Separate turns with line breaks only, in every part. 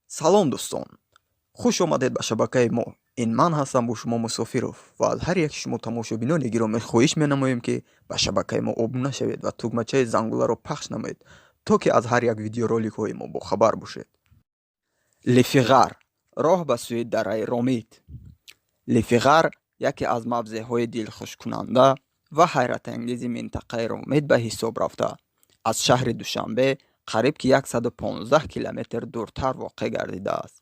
Салом, дӯстон, хуш омадед ба шабакаи мо. Ин ман ҳастам бо шумо Мусофиров ва аз ҳар яки шумо, тамошобинони гиромӣ, хоҳиш менамоем, ки ба шабакаи мо обуна шавед ва тугмачаи зангуларо пахш намоед, то ки аз ҳар як видеороликҳои мо бохабар бошед. Лифиғар: роҳ ба сӯи дараи Ромит. Лифиғар яке аз мавзеъҳои дилхушкунанда ва ҳайратангези минтақаи Ромит ба ҳисоб рафта, аз шаҳри Душанбе қариб ки 115 километр дуртар воқеъ гардидааст.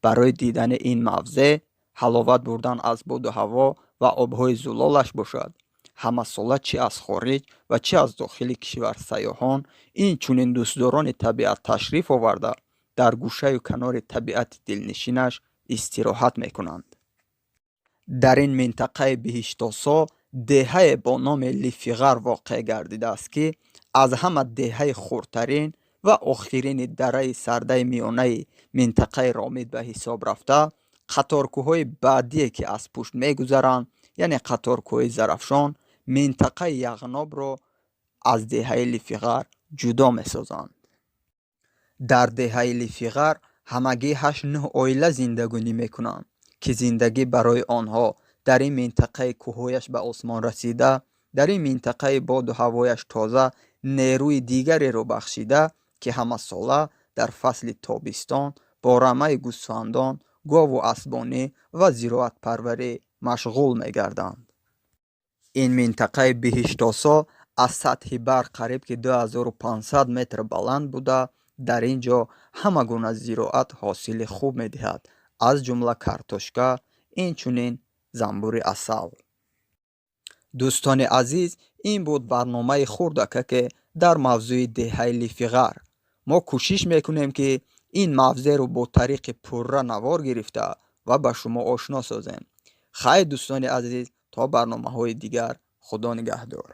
Барои дидани ин мавзеъ, ҳаловат бурдан аз боду ҳаво ва обҳои зулолаш бошад, ҳамасола чӣ аз хориҷ ва чӣ аз дохили кишвар сайёҳон, инчунин дӯстдорони табиат ташриф оварда, дар гӯшаю канори табиати дилнишинаш истироҳат мекунанд. Дар ин минтақаи биҳиштосо деҳае бо номи Лифиғар воқеъ гардидааст, ки аз ҳама деҳаи хурдтарин ва охирини дараи сардаи миёнаи минтақаи Ромит ба ҳисоб рафта, қаторкӯҳҳои баъдие, ки аз пушт мегузаранд, яъне қаторкӯҳҳои Зарафшон, минтақаи Яғнобро аз деҳаи Лифиғар ҷудо месозанд. Дар деҳаи Лифиғар ҳамагӣ ҳашт-нӯҳ оила зиндагонӣ мекунанд, ки зиндагӣ барои онҳо дар ин минтақаи кӯҳҳояш ба осмон расида, дар ин минтақаи боду ҳавояш тоза нерӯи дигареро бахшида, ки ҳамасола дар фасли тобистон бо рамаи гӯсфандон, гову асбонӣ ва зироатпарварӣ машғул мегарданд. Ин минтақаи биҳиштосо аз сатҳи баҳр қариб ки 2500 метр баланд буда, дар ин ҷо ҳама гуна зироат ҳосили хуб медиҳад, аз ҷумла картошка, инчунин занбури асал. Дӯстони азиз, ин буд барномаи хурдакаке дар мавзӯи деҳаи Лифиғар. Мо кӯшиш мекунем, ки ин мавзеъро бо тариқи пурра навор гирифта ва ба шумо ошно созем. Хайр, дӯстони азиз, то барномаҳои дигар, Худо нигаҳдор.